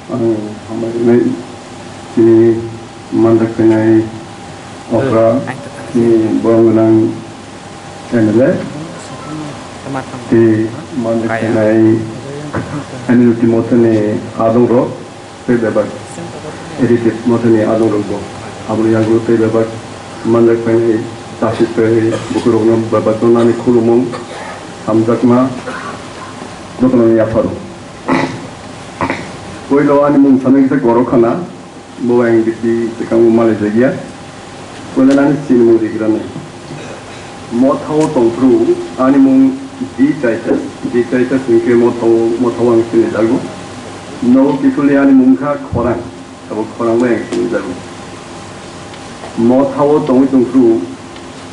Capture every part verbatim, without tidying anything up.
Ang hambai wngnai chini manjak painai okra chini borong gwnang M L A tei manjak painai N L T mothani adongrok tei bebak A D T mothani adongrokbo. Aboni yago tei bebak manjak painai chasi tei bukurokno bebakno nani khulumung hamjakma jotono yapharo. Puila ani mung sanai kisa Goro Khana, bo ang bisi swkang malai jakya. Puila ani sinimung rigrani. Mothao tongphru ani mung G Titus, G Titus hinkhe mothao, mothao ang sinijago. Nogo kiphilni ani mung kha Khorang, abo Khorang bai ang sinijago. Mothao tongwi tongphru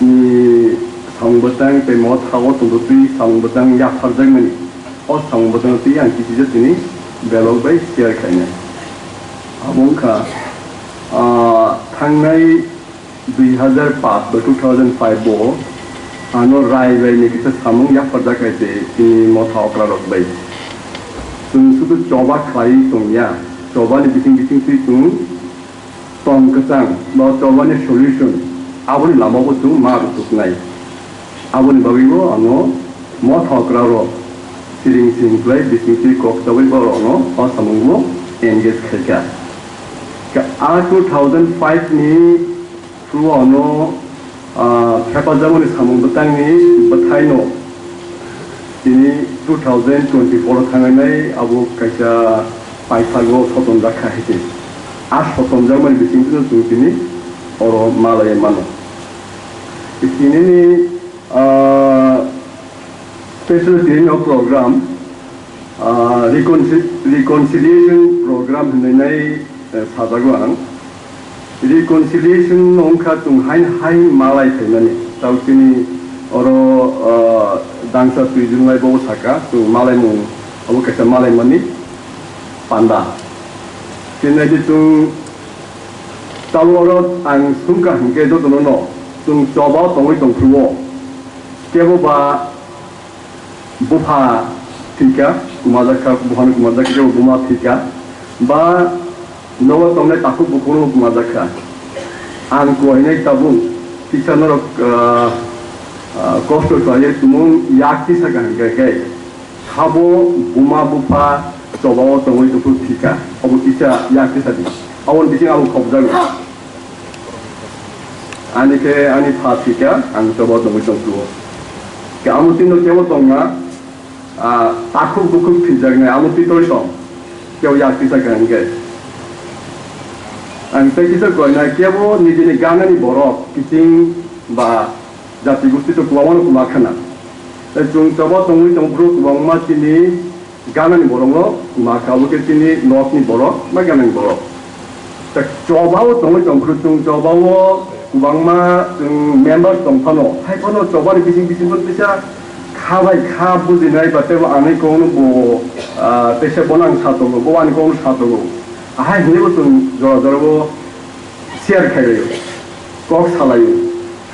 ni samung bwtang tei mothao tongphru twi samung bwtang yapharjakmani. O samung bwtangno twi ang kisi je tini belok bai share khainai. Abo wngkha, ah, thangnai dui hazar paanch ba two thousand five bo ano Rai bai ni kisa samung yapharjak hai se tini motha okra rok bai. Chwng sudu choba khlai tongya, choba ni bising bising twi chwng tong kwchang ba chobani solution aboni lama bo chwng ma rwchuknai. Aboni bagwi bo ano motha okra rok siring siring khlai bising twi kok chawi borokno o samung bo engage khaikha. Ka a two thousand five ni through ano, ah, hepajagmani samung bwtangni bwthaino tini two thousand twenty-four o thangnai abo kaisa paithago sotonjak kha hai se. A sotonjakmani bisingtwino chwng tini oro malai mano. Tinini, ah, special tinini o program, ah, reconci-, reconciliation program hinwi nai, eh, sajago ang. Reconciliation no wngkha chwng haino hai malai phaimani. Tao chini oro, ah, dangsa twijwng lai bo saka, chwng malaimung abo kaisa malaimani panda. Chini nai chwng tao oro ang sungkha hinkhe jotono no chwng choba tongwi tongphuru o. Kebo ba bupha thwikha, kumajak kha, buphano kumajak khe buma thwikha, ba nogo tongnai takhuk bukhukno kumajak kha. Ang kuainai tabuk kisa norok, ah, ah, kosto khlaiwi tumung yak tisa kha hinkhe khe, khabo buma bupha chobao tongwi tongphuru thwikha, obo kisa yak tisa di. Aboni bising abo khobjago. Ani khe ani pha thwikha, ang choba tongwi tongphuru. Khe amo tino kebo tongma, ah, takhuk bukhuk thwijaknai, amo twi tongwi tong. Kebo yak tisa kha hinkhe. Ang tei kisa koina, kebo nijini ganani borok, kiching ba jati gusti to kwbangmano kwma khna. Tei chwng choba tongwi tongphuru kwbangma chini ganani borokno kwma kha, abo khe chini nokni borok ba ganani borok. Ta chobao tongwi tongphuru chwng chobao kwbangma chwng member tong phano, hai phano chobani bising bising phano teisa kha bai kha bujinai ba teibo ani kokno bo, ah, teisa bono ang sa tongo, bo ani kokno sa tongo. Ahai hinwi bo chwng jora jora bo share khai laio, kok sa laio.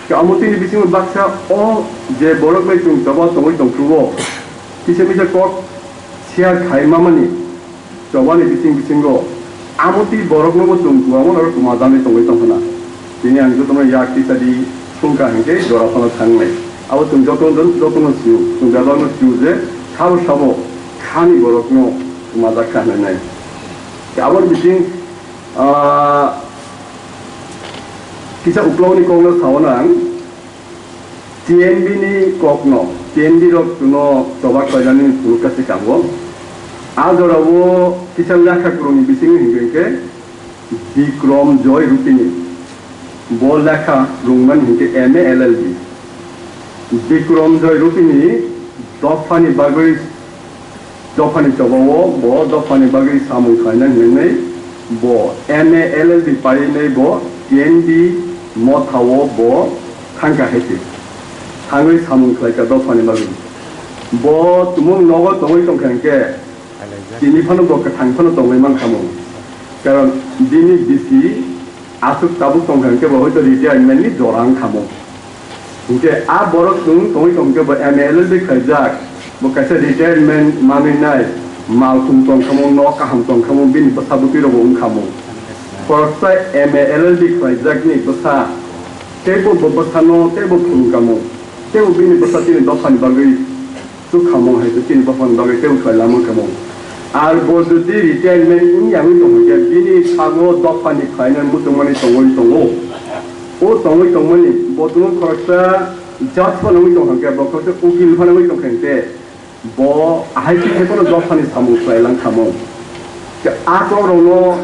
Khe amo tini bisingo baksa o je borok bai chwng choba tongwi tongphuru o, kisa misa kok share khai mamani chobani bising bisingo amo twi borokno bo chwng kwbangma norok kwma jani tongwi tongkhna. Tini ang jotono yak tisa di sungkha hinkhe jora phano thangnai. Abo chwng joto, jotono sio, chwng bebakno sio je sabo sabo khani borokno kwmajak kha hinwi nai. Khe aboni bising, ah, kisa uklokni kokno sao nang. T N B ni kokno, T N B rok chwngno choba khlainani phunukha se kango. A jorao kisa lekha kwrwngni bisingo hinkhe Bikrom Joy Rupini. Bo lekha rwngmani hinkhe M A L L B. Bikrom Joy Rupini dophani bagwi dophani chobao bo dophani bagwi samung khlaina hinwi bo M A L L B painai bo T N B mothao bo thangkha hai se. Thangwi samung khlaikha dophani bagwi. Bo tumung nogo tongwi tongkha hinkhe tini phano bo kwthang phano tongwi mankhamung. Karon bini bisi aswk tabuk tongkha hinkhe bo hoito retirement ni jora wngkhamung. Hinkhe a borok chwng tongwi tongkhe bo M A L L B khlaijak, bo kaisa retirement manwi nai, Malkhung tongkhamung, nok kaham tongkhamung, bini bwsa bwtwi rokbo wngkhamung. Khoroksa M A L L B khlaijakni bwsa, teibo bo bwsano teibo phunukhamung, teibo bini bwsa chini dophani bagwi chukhamung hai khe chini dophani bagwi teibo khlai lamukhamung. Ar bo jodi retirement wngya wngwi tongkha khe bini sago dophani khlainani muchungmani tongwi tongo. O tongwi tongmani bo tongwi khoroksa judge phano wngwi tongkha khe, bo khoroksa ukil phano wngwi tongkha khe, bo ahai khe phano dophani samung khlai lang khamung. Khe a kokrokno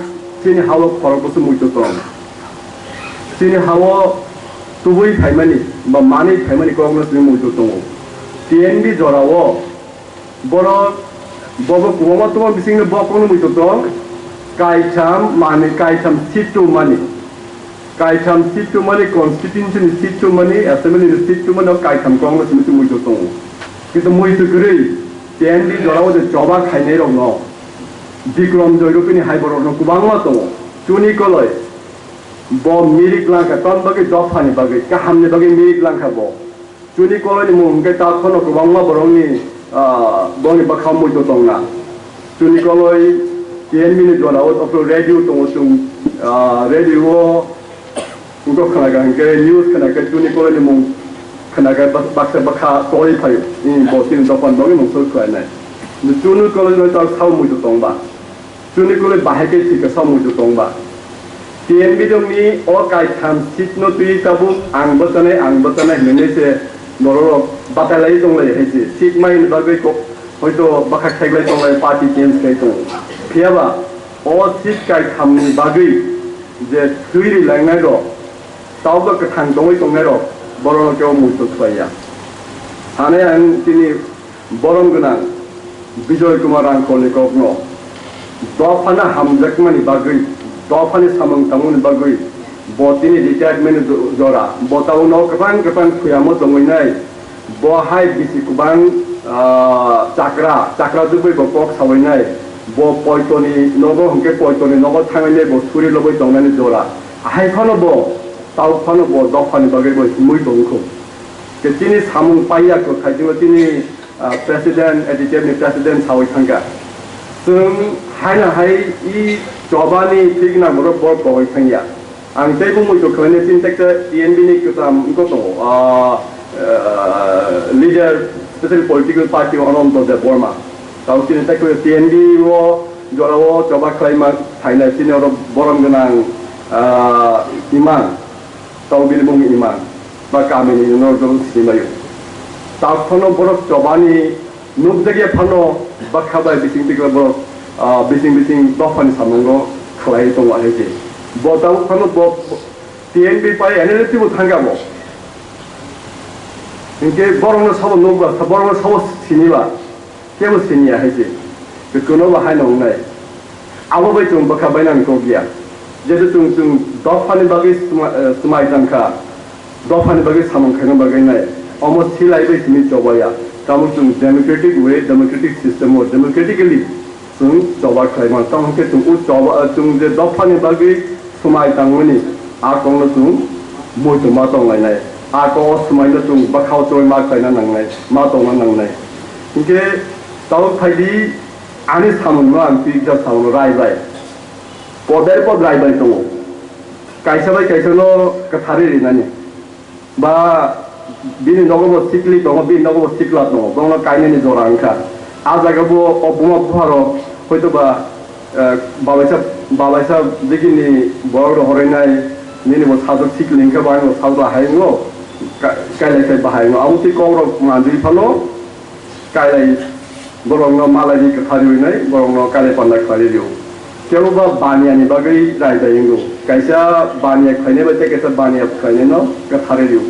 chini ha-o khorok bwswk muitu tong. Chini ha-o tubui phaimani ba manwi phaimani kokno chini muitu tongo. T N B jorao borok bobo kwbangma tongma bisingni bo kokno muitu tong. Kaitham manwi kaitham seat tongmani. Kaitham seat tongmani, constituency ni seat tongmani, assembly ni seat tongmani, o kaitham kokno simi twi muitu tongo. Kintu muitu kwrwi T N B jorao je choba khainai rokno, Bikram Joy Rupini hai borokno kwbangma tongo. Chuni koloi bo mirik langkha, ton bagwi dophani bagwi, kahamni bagwi mirik langkha bo. Chuni koloi ni mung hwnkhe ta phano kwbangma borokni, ah, bongni bwkha muitu tongna. Chuni koloi T N B ni jora o, o radio tongo chwng, ah, radio o wngkok khwnaga hwnkhe news khwnaga chuni koloi ni mung khwnaga bak-, baksa bwkha tongwi phaio. Ni bo chini dophani bagwi mung soi khlainai. Chuni koloi no ta sao muitu tongba. Chuni koloi bahai khe thwikha sao muitu tongba. T N B dongni o kaitham seat no twi tabuk ang bwchanai, ang bwchanai hinwi se norok batai lai tonglai hai se. Seat mai ni bagwi ko-, hoito bwkha kheklai tonglai, party change khai tongo. Phiyaba o seat kaitham ni bagwi je twi ri langnai rok, tabuk kwthang tongwi tongnai rok, borok no kebo muitu khlai ya. Sanai ang chini borom gwnang Bijoy Kumar Rangkholni kokno dophano hamjakmani bagwi, dophani samung tangmani bagwi bo tini retirement jo-, jora, bo tabukno kwbang kwbang thuyamo tongwinai, bo hai bisi kwbang, ah, chakra, chakra jugwi bo kok sawinai, bo poitoni nogo hwnkhe poitoni nogo thangwi bo suri lobwi tongnani jora. Ahai phano bo, tabuk phano bo dophani bagwi bo himwi tongkhu. Khe chini samung paiya kwthai chini ah, president, A D C F ni president sawi thangkha. Chwng haino hai i chobani thik nang borok bor kogwi thangya. Ang teibo muitu khlainai chini teksa T N B ni kwcham wngkha tongo, ah, ah, leader, special political party Ananto Debbarma. Tao chini teksa T N B o jorao choba khlaima phainai chini oro borom gwnang, ah, imang. Tao bini mung imang ba kamini no jol sinimayo. Tao phano borok chobani nukjakya phano bwkha bai bising tikla borok, ah, bising bising dophani samungo khlai tongo hai se. Bo tao phano bo, bo T N B pai N L F T bo thangkha bo. Hinkhe borokno sabo nukba, borokno sabo siniba. Kebo siniya hai se, kuno bo haino wngnai. Abo bai chwng bwkha bainani kok ya. Jeto chwng, chwng dophani bagwi sma-, eh, swmai tangkha, dophani bagwi samung khaina bagwi nai. Omo silai bai simi chobaya. Tamo chwng democratic way, democratic system o democratically chwng choba khlaima. Tamo hwnkhe chwng o choba, eh, chwng je dophani bagwi swmai tangmani a kokno chwng muitu ma tonglainai. A kok o swmai no chwng bwkha o chwng ma khlaina nangnai, ma tongna nangnai. Hinkhe tabuk phaidi ani samung no ang twijak samung no rai bai. Podai pod rai bai tongo. Kaisa bai kaisa no kwthari rinani. Ba bini nogo bo sikli tongo, bini nogo bo sikla tongo. Bono kainani jora wngkha. A jaga bo o buma bupha rok hoito ba eh, babaisa, babaisa dikini borok rok horainai, nini bo sajwk sikling khe bahai no sajwk bahai no, ka-, kailai khai bahai no. Abo twi kok rok manjui phano kailai borok no malai ri kwthari rinai, borok no kailai panda khlai rio. Kebo ba baniya ni bagwi rai bai wngo. Kaisa baniya khlainai bai tei kaisa baniya khlainai no kwthari rio.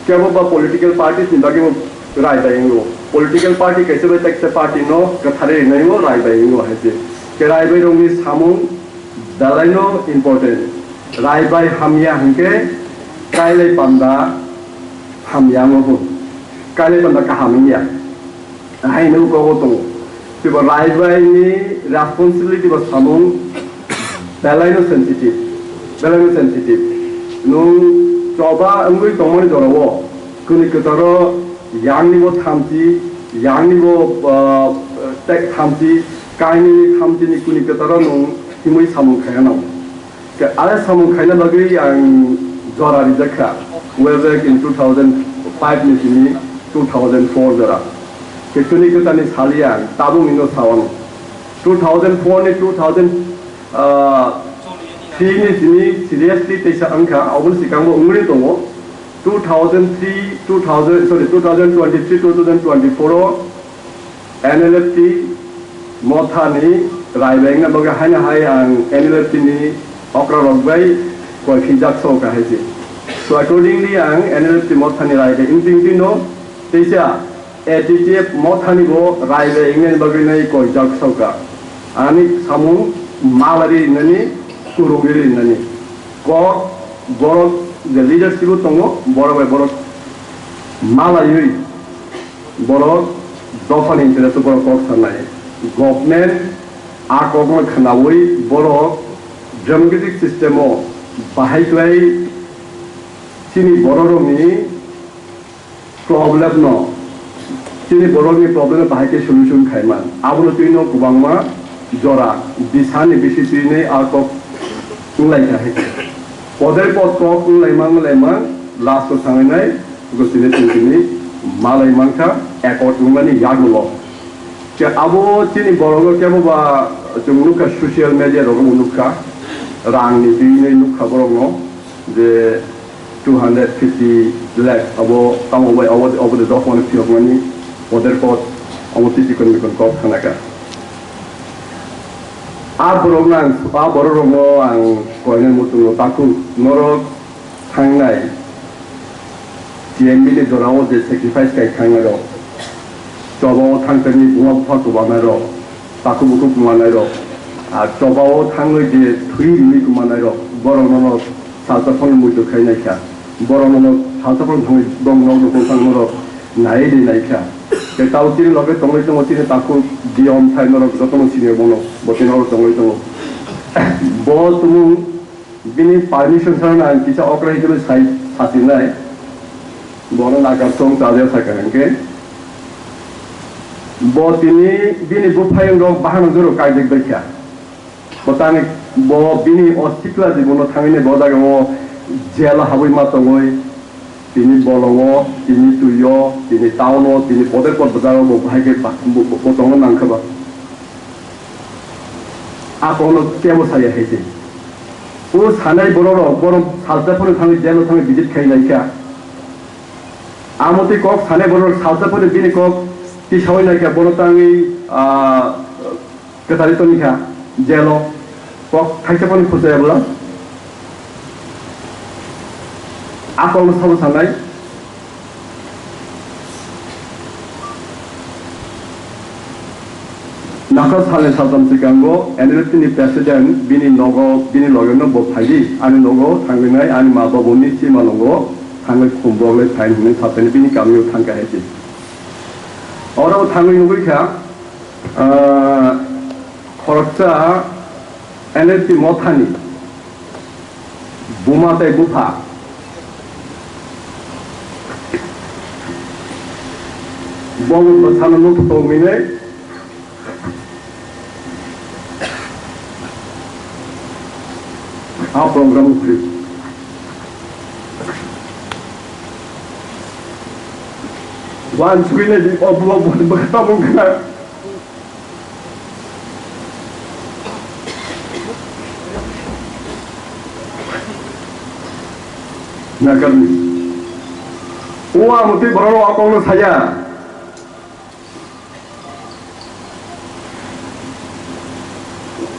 Kebo ba political parties ni bagwi bo rai bai wngo. Political party kaisa bai tei kaisa party no kwthari rinai bo rai bai wngo hai se. Khe rai bai rokni samung belai no important. Rai bai hamya hwnkhe kailai panda hamya wngo bo. Kailai panda kaham wngya. Hai no kogo tongo. Twibo rai bai ni responsibility bo samung belai no sensitive. Belai no sensitive. Nwng choba wngwi tongmani jorao kwnwi kwtaro yang ni bo thamchi, yang ni bo, ah, tek thamchi, Kainwi thamchini kuni kwtaro nwng himwi samung khaina nango. Ke are samung khaina bagwi ang jora rijak kha, way back in two thousand five ni simi two thousand four jora. Ke kuni kwtani sali ang tabuk nino sawano. Two thousand four ni two thousand, ah, three ni simi seriously teisa wngkha, aboni swkango wngwi tongo. Two thousand three, two thousand, sorry, two thousand twenty-three, two thousand twenty-four o N L F T mothani rai bai wngna bagwi haino hai ang N L F T ni okra rok bai koi phi jak so kahai se. So accordingly ang N L F T mothani rai bai wng ting tino teisa A T T F mothani bo rai bai wngnani bagwi nai koi jak so ka. Ani samung malari nani kurungri nani kok borok je leadership o tongo borok bai borok malaiwi borok dophani interest o borok kok sanai. Government a kokno khwnaui borok democratic system o bahai kwlai chini bororokni problem no, chini borokni problem no bahai khe solution khai man. Abono twi no kwbangma jora bisani bisi twi nai a kok wng lai kha hai. Podai pod kok wng lai man, wng lai man, last o thangwi nai gosini tongtini malai mankha accord wngmani yagulo. Ke abo chini borok no kebo ba chwng nukha social media rogo nukha rang ni twi nai nukha borok no je two hundred fifty lakh abo tamo bai abo abo de dophani phiyokmani poder pot abo twi chikon mikon kok khanaka. A borok no ang a borok rok no ang koinai muchung no takhuk norok thangnai T M B ni jora o je sacrifice kai thangnai rok, choba o thangtani buma bupha kwbanai rok, takhuk bukhuk kwmanai rok, a choba o thangwi je thwi rwi kwmanai rok, borok no no salsa phano muitu khai nai kha, borok no no salsa phano thangwi bong nok dukung thang norok nai di nai kha. Tei tao chini loge tongwi tongo chini takhuk Diom thai norok joto no sini bono bo chini oro tongwi tongo. Bo tumung Bini permission sana ang kisa okra hikhe sai sasinai. Bono nakar song chaja sakha hwnkhe. Bo tini bini buphayung rok bahano juro kaijak bai kha. Bo tangwi bo bini o sikla jibono thangwi bo jaga o jail o habwi ma tongwi tini bolongo, tini twi o, tini town o, tini poder pot bwjaro bo bahai khe bo tongna nang kha ba. A kokno kebo saya hai se. O sanai borok rok, borok salsa phano thangwi, jail o thangwi visit khai lai kha. Amo tei kok sanai borok rok salsa phano bini kok tisawi lai kha, bono tangwi, ah, kwthari toni kha, jail o. Kok thaisa phano khusaya bwla. A kokno sabo sanai. Nakhal salni saltham swkango N L F T ni president bini nogo, bini logeno bo phaidi, ani nogo thangwi nai, ani ma babuni simalongo thangwi khum boglai phain hwnwi sasaini bini kamio thangkha hai se. Oro thangwi nugwi kha, ah, khoroksa N L F T mothani buma tei bupha. Bo bwsano nuk tongmini a program khri. Wan sugwini di o buma bwkha tabung khna. Nakarni. O ang twi borok rok o kokno saya.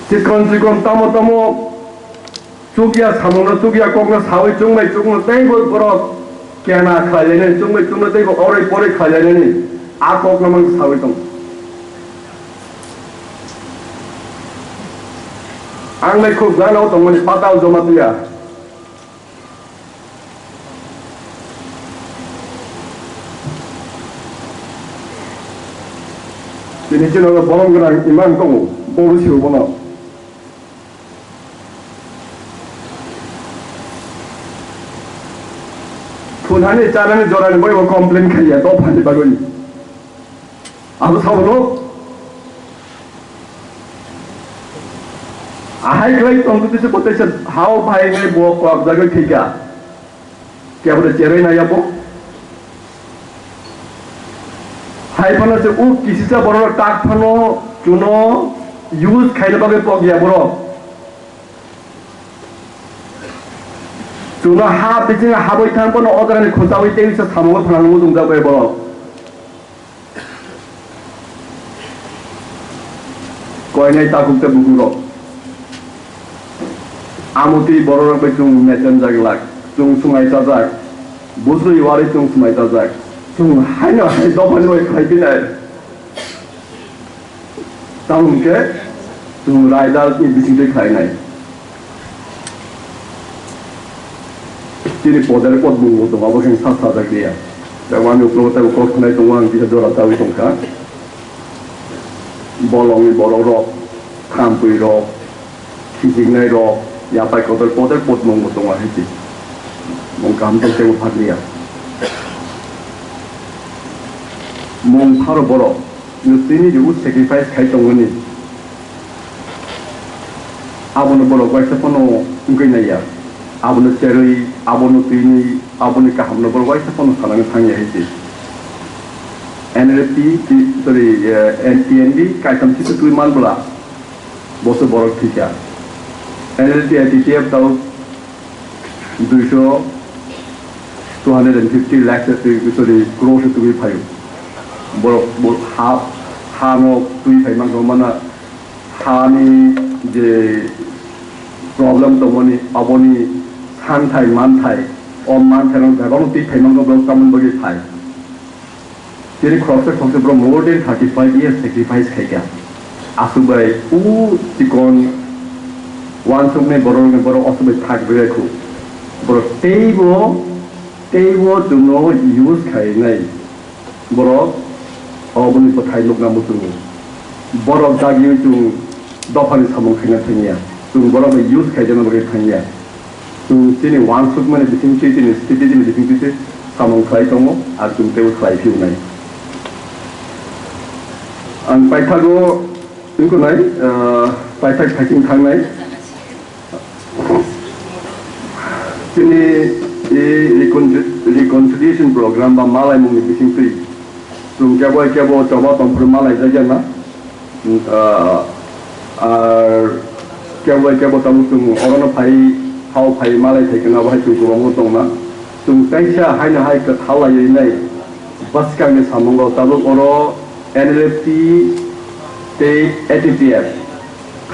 Chikon chikon tamo tamo. Chukya samungno, chukya kokno sawi chwngbai chwngno teibo borok kena khlailainani, chwngbai chwngno teibo oroi poroi khlailainani a kokno mang sawi tong. Ang bai khuk gana o tongmani patal joma tuya. Tini chini borok gwnang imang tongo, bobo sibo bono. Phunani chanani jorani boybo complain khaiya dophani bagwi. Abo sabono Ahai khlai tong khe se koteisa hao bahai nai bo kok jagwi thika. Kebo de cherwi nai abo. Hai phano se u kisisa borok tak phano chuno use khaina bagwi pok ya borok. Chuno ha bising habwi thang phano o jagani khuntawi tei se samungwi phanang muchung jagwi borok. Koinai takhuk tei bukhuk rok. Amotwi borok rok bai chwng mechenjak lak, chwng swngaichajak, bujui warwi chwng swngaichajak, chwng haino hai dophani bai khlai phinai. Tamo hwnkhe chwng raidal ni bisingtwi khlainai. Chini podere pod mung bo tongo, abo khe sa sajak liya. Tei wani uklogo tei kok thwnai tongo, ang kisa jora chawi tongkha. Bolongni borok rok, khampui rok, khichiknai rok, yapai kotor podere pod mung bo tongo hai se. Mung kaham tong tei phak liya. Mung pharo borok, no tini je u sacrifice khai tongmani. Abono borok waisa phano wngwi naiya. Abono cherwi, abono twini, aboni kahamno borok waisa phano sanani thangya hai se. N L F T, ti-, sorry, eh, N T N B kaitam sitwtwi man bwla, boso borok thwikha. N L T I T T F tao duiso, two hundred and fifty lakhs se twi, sorry, crore se twi phaio. Borok bo ha, ha no twi phai man rok mana hani je problem tongmani, aboni santhai manthai, o manthai rok bebak no twi phai man rok borok tamoni bagwi phai. Tini khoroksa khoroksa borok more than thirty five years sacrifice khaikha. Aswk bai u chikon uansuknai borokni borok aswk bai thak bai khu. Borok teibo, teibo chwngno use khainai. Borok oboni bwthai nukna muchungo. Borok dagiui chwng dophani samung khaina thangya. Chwng borokno use khaijana bagwi thangya. Chwng chini uansukmani bisingtwi, chini strategy ni bisingtwi se samung khlai tongo, ar chwng teibo khlai phiyoknai. Ang paithago wngkuknai, ah, paithak thaiching thangnai. Chini e recon-, reconciliation program ba malaimungni bisingtwi chwng kebo kebo choba tongphuru malaijakya na. Ah, ar kebo bai kebo tabuk chwng orono phai, hao phai malai thai khe abo hai chwng kwbangma tongna. Chwng kaisa haino hai kwthal laiwi nai bwskangni samungo tabuk oro N L F T tei A T T F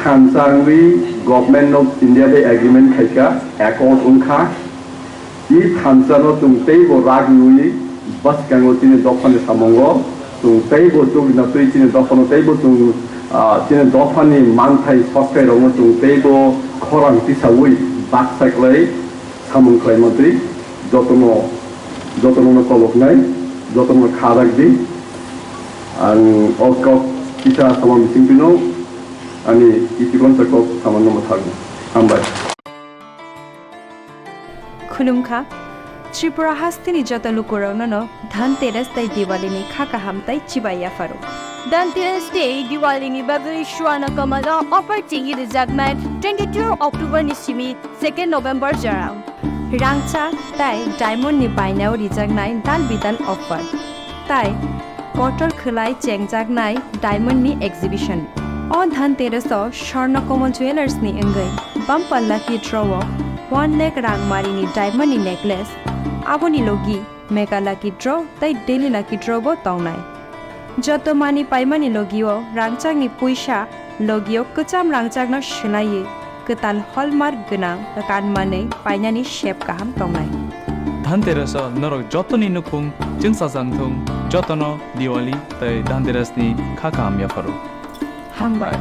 thansa wngwi Government of India bai agreement khaikha, accord wngkha. I thansa no chwng teibo rak rwui bwskango chini dophani samungo chwng teibo chukna twi chini dophano teibo chwng, ah, chini dophani manthai sokthai rokno chwng teibo khorang tisaui baksa khlai samung khlaima twi jotono, jotono no koloknai, jotono kha rak di. Ang o kok kisa samung bising pino ani isi konsa kok samung no mwthang. Hambai. Khulumkha. Tripura hasteni joto lukurokno no Dhanteras tei Diwali ni kha kaham tei chibai yapharo. Dhanteras tei Diwali ni bagwi Swarna Kamal o offer chengwi rijaknai twenty-two October ni simi second November jorao. Rangchak tei diamond ni bainao rijaknai dal bidal offer. Tai kotor khwlai chengjaknai diamond ni exhibition. O Dhanteras o Swarna Kamal Jewellers ni wngwi bumper lucky draw o one lakh rangmari ni diamond ni necklace, aboni logi mega lucky draw tei daily lucky draw bo tongnai. Joto manwi paimani logi o rangchak ni puisa logi o kwcham rangchak no swlaiwi kwtal hallmark gwnang kanmanwi painani sep kaham tongnai. Dhanteras o norok jotoni nukhung chwngsajak thung, jotono Diwali tei Dhanteras ni kha kaham yapharo. Hambai.